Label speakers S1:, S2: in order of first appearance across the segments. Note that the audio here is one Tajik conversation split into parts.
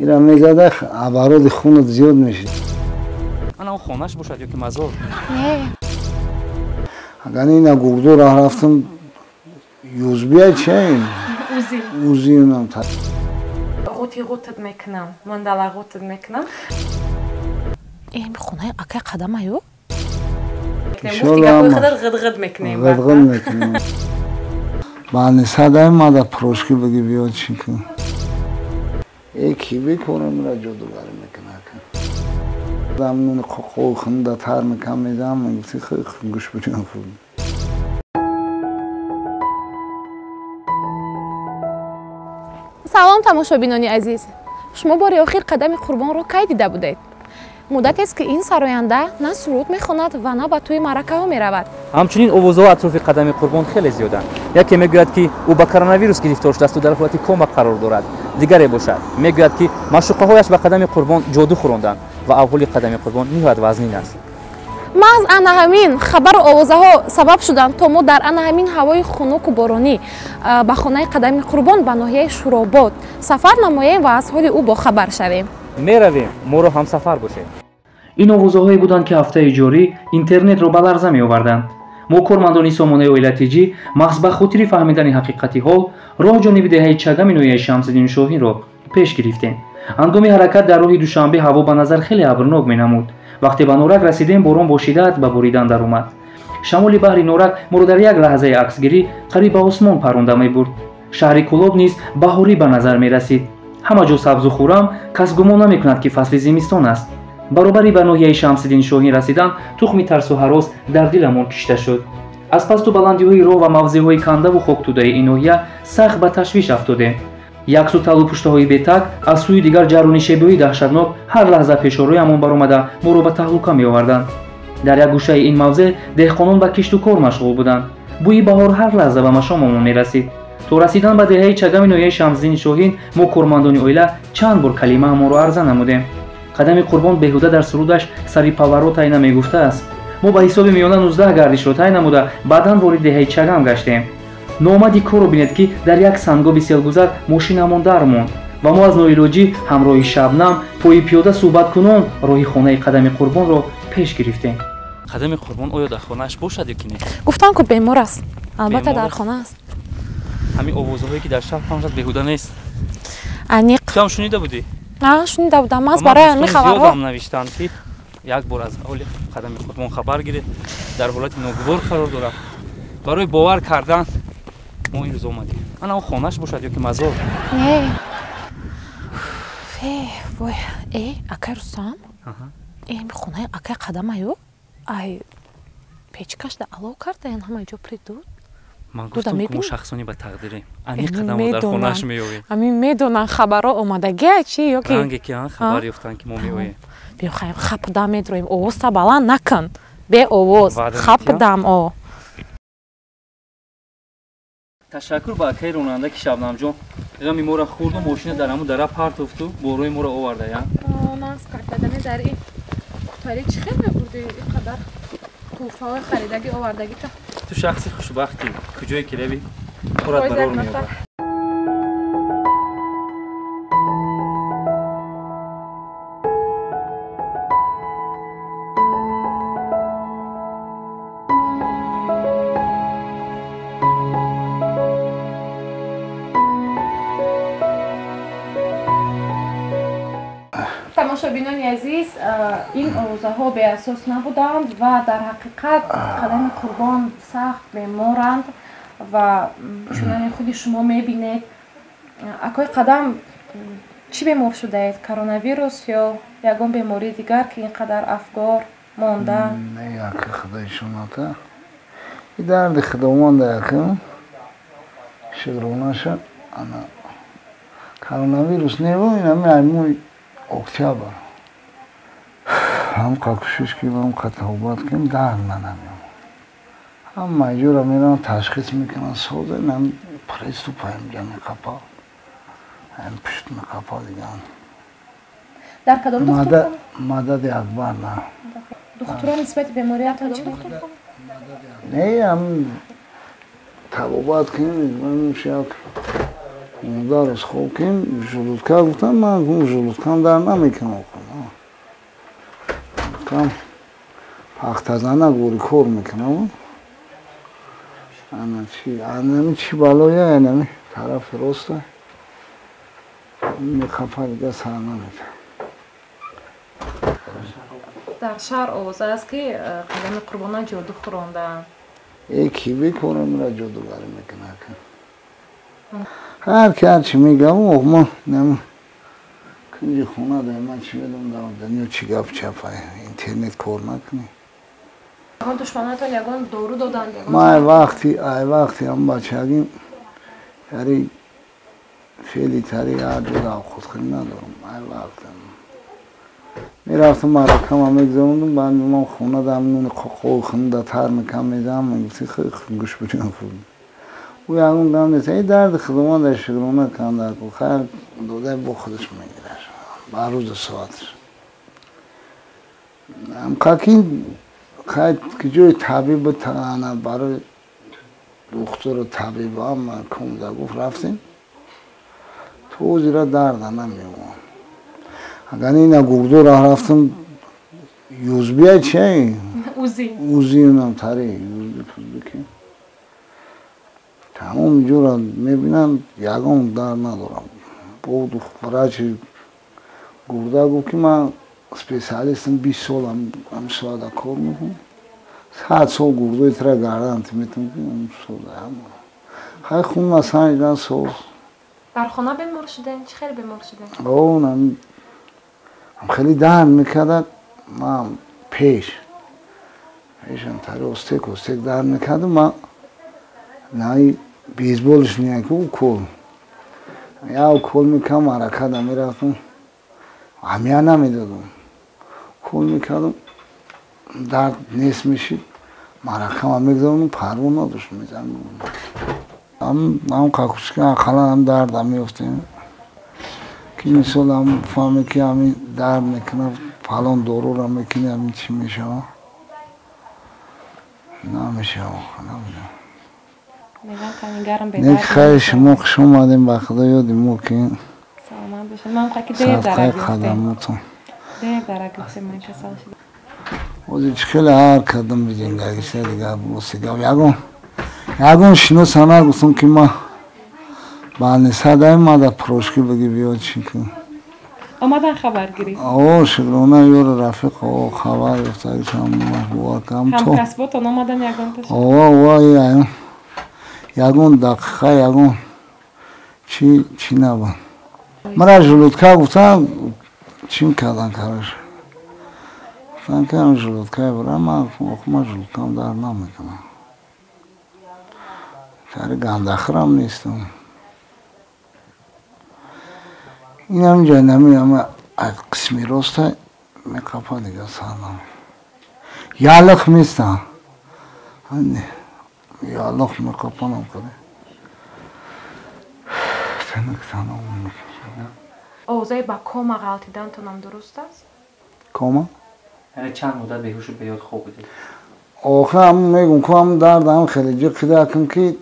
S1: Ира мезада обороти хунат зиёд мешид.
S2: Ана он хонаш бошад ё ки мазор?
S3: Не.
S1: Агар ина гурдо раҳ рафтам, юзбия чейн?
S3: Узи.
S1: Узи унам та.
S3: Ғути ғутат мекунам, мандала ғутат мекунам. Ин хонаи акай Қадамаю? Ғид-ғид мекунем.
S1: Ғид-ғид мекунем. Баъни мада прошки биги биё чӣ кун. Э ки бикорам ра ҷодугарӣ мекунад. Дам нуни қоқои хунда тар мекам медам, мегуфти хеле гӯш биҷон хуб.
S3: Салом тамошобинони азиз. Шумо бори охир Қадами Қурбонро кай дида будед? Муддатест ки ин сароянда на суруд мехонад ва на ба тӯи маъракаҳо меравад.
S2: Ҳамчунин овозҳо атрофи Қадами Қурбон хеле зиёданд. Яке мегӯяд ки ӯ ба коронавирус гирифтор шудааст ва дар ҳолати кома қарор дорад. Дигаре бошад мегӯяд ки маъшуқаҳояш ба Қадами Қурбон ҷоду хӯронданд ва аҳволи Қадами Қурбон ниҳоят вазнин аст.
S3: Маҳз ана ҳамин хабару овозаҳо сабаб шуданд то мо дар ана ҳамин ҳавои хунуку боронӣ ба хонаи Қадами Қурбон ба ноҳияи Шӯробод сафар намоем ва аз ҳоли ӯ бохабар шавем.
S2: Меравем, моро ҳамсафар бошед. Ин овозаҳое буданд ки ҳафтаи ҷорӣ интернетро ба ларза меоварданд. Мо кормандони сомонаи Оила ТЖ маҳз ба хотири фаҳмидани ҳақиқати ҳол роҳ ҷониби деҳаи Чагами ноҳияи Шамсиддин Шоҳинро пеш гирифтем. Ҳангоми ҳаракат дар роҳи Душанбе ҳаво ба назар хеле абрнок менамуд. Вақте ба Норак расидем, борон бо шиддат ба боридан даромад. Шамоли баҳри Норак моро дар як лаҳзаи аксгирӣ қариб ба осмон паронда мебурд. Шаҳри Кӯлоб низ баҳорӣ ба назар мерасид. Ҳама ҷо сабзу хуррам, кас гумон намекунад ки фасли зимистон аст. Баробари ба ноҳияи Шамсиддин Шоҳин расидан, тухми тарсу ҳарос дар диламон кишта шуд. Аз пасту баландиҳои роҳ ва мавзеъҳои кандаву хоктӯдаи ин ноҳия сахт ба ташвиш афтодем. Як сӯ талу пуштаҳои бетак, аз сӯи дигар ҷаррони шебои даҳшатнок ҳар лаҳза пешороямон баромада моро ба таҳлука меоварданд. Дар як гӯшаи ин мавзеъ деҳқонон ба кишту кор машғул буданд. Бӯи баҳор ҳар лаҳза ба машомамон мерасид. То расидан ба деҳаи Чагами ноҳияи Шамсиддини Шоҳин мо кормандони оила чанд бор калимаамонро арза намудем. Қадами Қурбон беҳуда дар сурудаш сари паворо тай намегуфтааст. Мо ба ҳисоби миёна 19 гардишро тай намуда баъдан ворид деҳаи Чагам гаштем. Номади корро бинед ки дар як сангоби селгузар мошинамон дар монд ва мо аз ноилоҷӣ ҳамроҳи Шабнам пои пиёда суҳбаткунон роҳи хонаи Қадами Қурбонро пеш гирифтем. Қадами Қурбон оё дар хонааш бошад ё ки не?
S3: Гуфтам ку бемор аст. Албатта дар хона аст.
S2: Ҳамин овозҳое ки дар шаҳр паҳн шуд беҳуда нест.
S3: Аниқ.
S2: Ту ҳам шунида будӣ?
S3: На, шунида будам. Ман барои ҳамин хабарҳо
S2: зиёдам навиштанд ки як бор аз ҳоли Қадами Қурбон хабар гиред, дар ҳолати ногувор қарор дорад. Барои бовар кардан мо имрӯз омадем. Ана он хонаш бошад ё ки мазор?
S3: Не. Э, вой, э, акай Рустам? Э, хонаи акай Қадамаю? Ай, печкашда алов кардаян, ҳама ҷо придуд.
S2: Ман гуфтам ки мо шахсони ба тақдирем. Ани Қадамро дар хонааш меёвем.
S3: Ҳамин медонанд хабарҳо омадагия чи ё ки
S2: ранге ки хабар ёфтанд ки мо меоем.
S3: Биё хаем хапдам медроем. Овозта баланд накун. Бе овоз. Хапдам о.
S2: Ташаккур ба акаи ронанда ки Шабнамҷон ғами моро хӯрду мошина дар ҳамун дара партофту борои моро оварда я.
S3: Нас картадами дар ин кутари чӣ хел мебурди ин қадар тӯҳфаҳои харидагӣ овардагита?
S2: Ту шахси хушбахтӣ, куҷое ки равӣ корат барор меёбад.
S3: Тамошобинони азиз, ин овозаҳо беасос набуданд ва дар ҳақиқат Қадами Қурбон сахт беморанд ва чуноне худи шумо мебинед. Акои Қадам чӣ бемор шудаед? Коронавирус ё ягон бемории дигар ки ин қадар афгор монда?
S1: Не, яки худоишоната. И дарди худованда якм шукронаша ана коронавирус неву инами аймои октябр. Ҳам қа кӯшиш кунем, ҳам қа тавбат кунем, дард нанамеомад. Ҳама ҷора мераванд ташхис мекунанд, соза инам приступ ҳамҷа меқапа, ҳам пушт меқапа диган.
S3: Дар кадом духтурхона?
S1: Мадади Акбар на.
S3: Духтурон нисбати бемориятон чӣ гуфтанд?
S1: Не, ҳам табобат кунем, як 15 рӯз хоб кем, желудка гуфтам, ман гуфтам желудкам дар намекунам. Гуфтам пахтазана гури кор мекунам. Ана чи, ана чи балоя, ана тарафи роста. Мехапа дига сар намекунам.
S3: Дар шаҳр овоза аст ки Қадами Қурбона ҷоду хӯрондаанд.
S1: Э ки бикунам ра ҷодугарӣ мекунад. Ҳар ки ҳарчи мегӯям, мо кунҷи хона дар ман чӣ медонам дар дунё чӣ гап чапа, интернет кор накунӣ.
S3: Ягон душманатон ягон дору доданд?
S1: Ман ай вақти ҳам бачагим тари феъли тари ҳар ҷо давхудхӯрӣ надорам. Ай вақтам мерафтам маъракама мегузарондум, баъд мемон хона дар нони қоқои хунда тар мекам мезанам, мегуфти гӯш бирён хӯрд. Ӯ ягон гам нест, эй дарди худованд дар шукрона канда ку, хайр додай бо худаш мегираш ба рӯзу соаташ. Ҳамкаки хай ки ҷои табиб ана барои духтуру табибам кумда гуфт рафтем, то зира дарда намеомад. Агар ина гурдо раҳ рафтам, юзбия чи?
S3: Узи.
S1: Узи унам тари, юзби пузби ки. Тамом ҷора мебинам, ягон дард надорам. Бо врачи гурда гуфт ки ман специалистам, 20 сол ҳам соата кор мекунам. 100 сол гурдои тира гардан метавонам ки ҳам сол хай хун масанҷидан соз.
S3: Дар хона бемор шудем? Чӣ хеле бемор шудем?
S1: О, хеле дард мекардад, ман пешам тари остек остек дард мекардам, ман наи бейсболш неяки укол. Я укол мекардам, ҳараката мерафтам, аҳамият намедодам. Укол мекардам, дард нест мешид, маъракама мегузаронам, парво надошт, мезанам. Ҳам қақушки ақаллан ҳам дарда меёфтем. Ки мисол ҳам фаҳме ки ҳамин дард мекунад, фалон доруро мекунӣ, ҳамин чӣ мешавад? Намешавад, намедонам.
S3: Мегӯям
S1: хайр, шумо хуш омадем, ба худо ёди мо ки.
S3: Саломат бошед. Ман ки дер
S1: дарак қадамотон.
S3: Дер дарак гуфтем, ман касал шудам.
S1: Ҳозир чӣ хеле ҳар кардам зиндагиша дигар босига. Ягон шиноса нагуфтам ки ман балниса даем, ма дар прошки биги биё чӣ кун.
S3: Омадан хабаргирӣ?
S1: О, шукрона ёру рафиқ, о, хабар ёфтагишам, бовар кардам.
S3: Ҳамкасботон омадан ягонташ?
S1: О, о, ягон дақиқа, ягон чӣ набуд. Мара желудка гуфтам, чим кардан короче. Гуфтам ки ҳам желудкае бурам, ман охир ман желудкам дард намекунам. Тари гандахӯрам нестам. Инам ҷой нами ама қисми роста меқапа дига сар намекунам. Ялиқ местам. Ялиқ меқапанам қаде.
S3: Овозаи ба кома ғалтидантонам дуруст аст?
S1: Кома?
S2: Яъне чанд муддат беҳушу беёд хоб будед?
S1: Охир ҳам мегум ку ҳам дардам хеле ҷиқ кидакун ки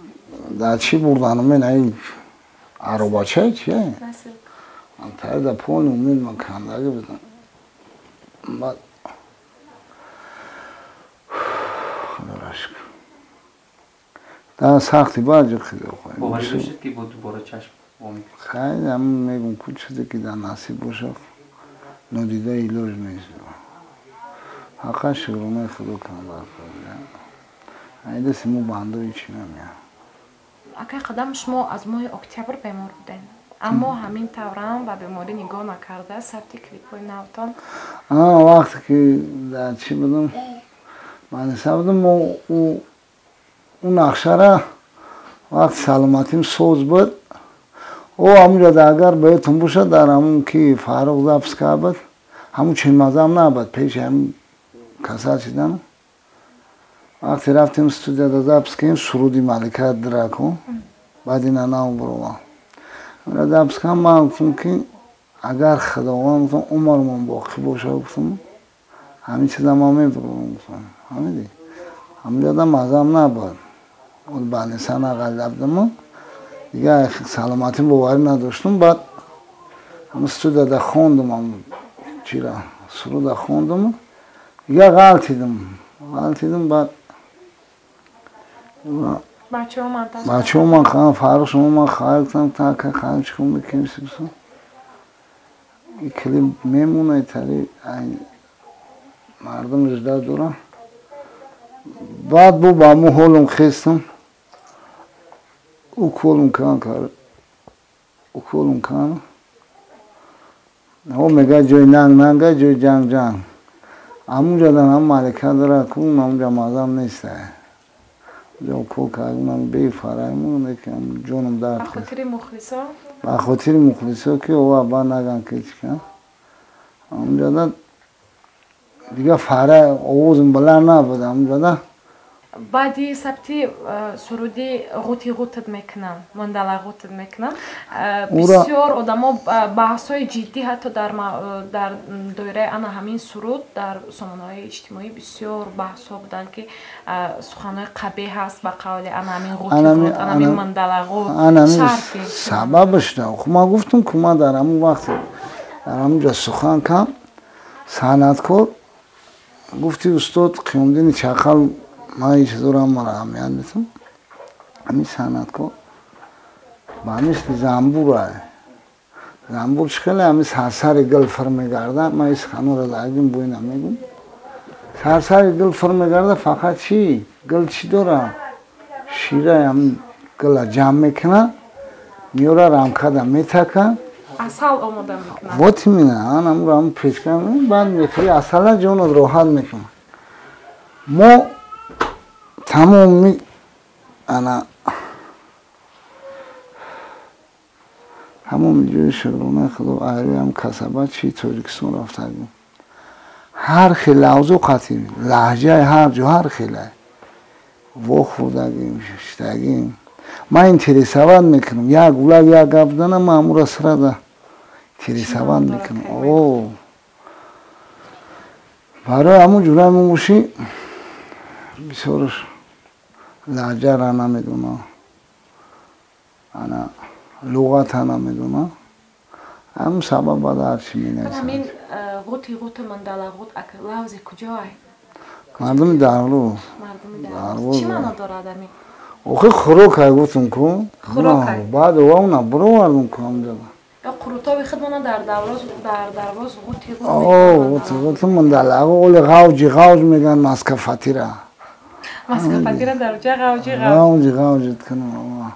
S1: дар чӣ бурданам мен ай аробачае чие? Тари дар пони умед ман кандагӣ будам. Баъд худоро шукр. Дар сахти баъд ҷиқ кида.
S2: Боварӣ доштед ки бо дубора чашм во мекунед?
S1: Хайр, ҳам мегум ку чизе ки дар насиб бошад, нодида илоҷ нест. Ҳаққан шукронаи худо кунам дар кор. Ай дасти мо бандои чӣ намеяд.
S3: Акай Қадам, шумо аз моҳи октябр бемор будед, аммо ҳамин таврам ба беморӣ нигоҳ накарда сабти клипҳои навтон.
S1: Вақте ки дар чӣ будам, мадриса будам, мо ӯ нақшара вақти саломатим соз буд. О, ҳамунҷо агар баёдтон бошад, дар ҳамун ки Фаррух запис кард буд, ҳамун чилмазам набуд, пеши ҳамин касал шидан. Вақте рафтем студияда запис кардем суруди Малика Драко, баъд ина нав буровам. Запис кардам, ман гуфтам ки агар Худованд гуфтам умрмон боқӣ бошад, гуфтам ҳамин чиза ман мебурам, гуфтам. Фаҳмидӣ? Ҳамунҷода мазам набуд. Балниса нағалда будам. Дига саломатим боварӣ надоштум. Баъд ҳам студияда хондум, ам чира суруда хондум, дига ғалтидум. Баъд бачаҳо ман Фаррух шумо ман хайр гуфтам, така хайр чикор мекунем, сибсо и клип мемонад, тари мардум жда дорам. Баъд бо ба ҳамун ҳолум хестам, уколум кан кар, уколум кан. Ҳо мега ҷои нанг нанга, ҷои ҷанг ҷанг. Ҳамунҷа дан ҳам малика дора ку, ҳамунҷа мазам неста. Ҷо укол кардам бефараймон, лекин ҷонум дард.
S3: Ба хотири мухлисо?
S1: Ба хотири мухлисо, ки ова ба наган ки чӣ кан. Ҳамунҷа да дига фара овозум баланд набуд ҳамунҷа да.
S3: Баъди сабти суруди ғути ғутат мекунам, мандала ғутат мекунам, бисёр одамо баҳсҳои ҷиддӣ ҳатто дар доираи ана ҳамин суруд дар сомонаҳои иҷтимоӣ бисёр баҳсҳо буданд, ки суханҳои қабеҳ ҳаст ба қавли ана ҳамин ғути ғут, ана ҳамин мандала ғут. Шарти
S1: сабабаш ман гуфтам, ки ман дар ҳамун вақт дар ҳамунҷа сухан кам санъаткор гуфти устод Қиёмдини Чақал, ман ин чизоро мара аҳамият метам. Ҳамин санъаткор ба мисли замбура. Замбур чӣ хеле ҳамин сарсари гил фир мегардад. Ман ин суханҳоро лагим бо ина мегӯм. Сарсари гил фир мегардад, фақат чӣ? Гил чӣ дора? Шираи ҳамин гила ҷамъ мекунад, меёра рамкада метака.
S3: Асал омода мекунад.
S1: Вот именно, ан ҳамун печка, баъд мехӯри асала, ҷонат роҳат мекунад. Мо тамоми ана тамоми ҷои шукронаи Худо айрӯям касаба чи Тоҷикистон рафтагим. Ҳар хел лавзу қатим, лаҳҷаи ҳар ҷо ҳар хелай. Вохӯрдагим, шиштагим. Ман интересоват мекунам. Як гулак як гап занам, ман ҳамура сразу интересоват мекунам. О, барои ҳамун ҷураи мо бошӣ бисёрш лаҳҷара намедонам, ана луғата намедонам. Ҳамун сабаб баъд ҳарчи менависам.
S3: Ҳамин ғути ғута мандала ғут лавзи куҷоай?
S1: Мардуми Дарвоз.
S3: Мардуми Дарвоз. Чӣ маъно дорад ҳамин?
S1: Охи хӯрокай гуфтум ку.
S3: Хӯрокай.
S1: Баъд овауна бировардум ку ҳамҷода.
S3: Ё қурутоби худмона дар Дарвоз, дар Дарвоз ғути ғут.
S1: О, ғути ғут мандала оли ғавҷи ғавҷ мегӯянд маскафатира.
S3: Маскафатира дар ҷа ғавҷи ғавҷ.
S1: Ғавҷи ғавҷ кунам.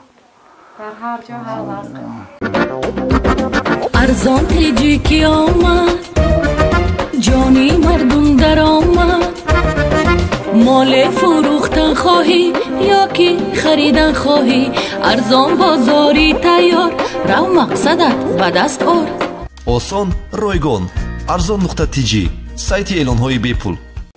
S3: Дар ҳар ҷо ҳар лавз.
S4: Арзон тоҷикӣ омад, ҷони мардум даромад. Моле фурӯхтан хоҳӣ ё ки харидан хоҳӣ, арзон бозорӣ тайёр, рав мақсадат ба даст ор.
S5: Осон, ройгон. Арзон нуқта тиҷи, сайти эълонҳои бепул.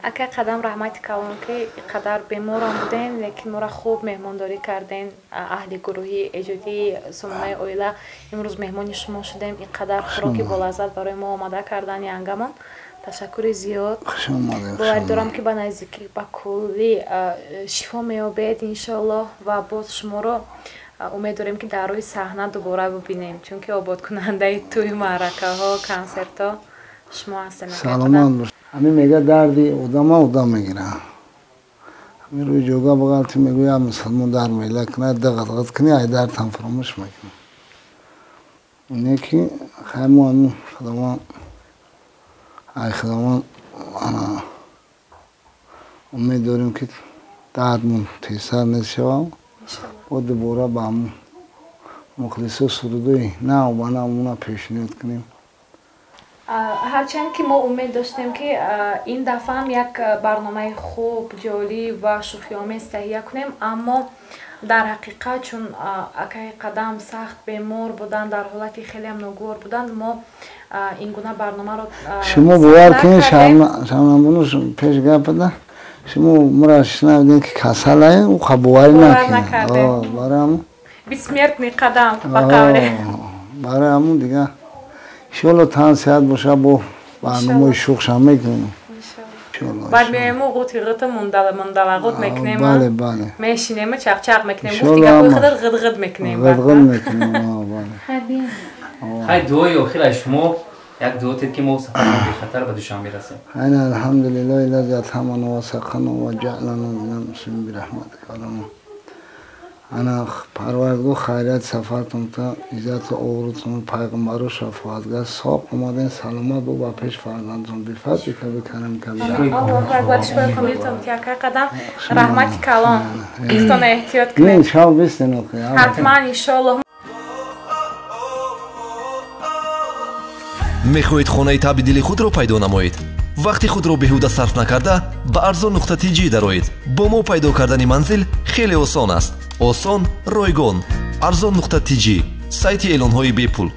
S3: Ака Қадам, раҳмати калон, ки қадар беморам будем, лекин моро хуб меҳмондорӣ кардем. Аҳли гурӯҳи эҷодии сомонаи оила имрӯз меҳмони шумо шудем. Ин қадар хӯроки болаззат барои мо омода кардан янгамон. Ташаккури зиёд. Боварӣ дорам, ки ба наздикӣ ба куллӣ шифо меёбед иншоаллоҳ, ва боз шуморо умед дорем, ки дар рӯи саҳна дубора бубинем, чунки ободкунандаи тӯи маъракаҳо, консертҳо шумо ҳастем.
S1: Саломат бош. Ҳамин мега дарди одама одам мегирад. Ҳамин рӯи ҷога бағалти мегӯяд мусалмон дар мела кунад, дағат кунӣ, ай дардам фаромӯш мекунад. Ине ки хай мо ҳамин Худованд, ай Худованд ана умед дорем, ки дардмон тезтар нест шавад, бо дубора ба ҳамун мухлисо сурудои нав ба нав мона пешниҳод кунем.
S3: Ҳарчанд ки мо умед доштем, ки ин дафъаам як барномаи хуб, ҷолиб ва шӯхиомез таҳия кунем, аммо дар ҳақиқат чун акаи Қадам сахт бемор буданд, дар ҳолати хелеам ногувор буданд, мо ин гуна барномаро
S1: шумо бовар кунед, Шабнамбону, пеш гапада шумо мара шунавидем, ки касалае, ӯ боварӣ накард. Барои ҳамун
S3: бессмертный Қадам ба қавле.
S1: Барои ҳамун дига иншоалло тан сеҳат боша, бо барномаи шӯхшам мекунем.
S6: Баъд меоему ғути ғута мундала ғут мекунем.
S1: Бале, бале.
S6: Мешинем, чақчақ мекунем. Гуфти гапои худат ғидғид мекунем.
S1: Ғидғид мекунем, бале.
S2: Хай, дуои охир аз шумо, як дуо тед, ки мо сафармон бехатар ба Душанбе расем.
S1: Айна алҳамдулиллаҳи лази атҳамана ва сақана ва ҷаълана минал муслимин бирахматика. Ана Парвардигор хайрият сафартон та, иззату обрӯтон, пайғамбару шафоатгар соқ омаден, саломат бо ба пеш фарзандтон бифадлика бикарамика.
S6: Аллоҳу акбар, шумо комилтон яка қадам раҳмати калон. Дӯстон, эҳтиёт кунед.
S1: Шав бистен.
S6: Ҳатман, иншоаллоҳ.
S5: Мехоҳед хонаи таъби дили худро пайдо намоед? Вақти худро беҳуда сарф накарда, ба арзон нуқта тиҷӣ дароед. Бо мо пайдо кардани манзил хеле осон аст. Осон, ройгон. Арзон нуқта тиҷӣ, сайти эълонҳои бепул.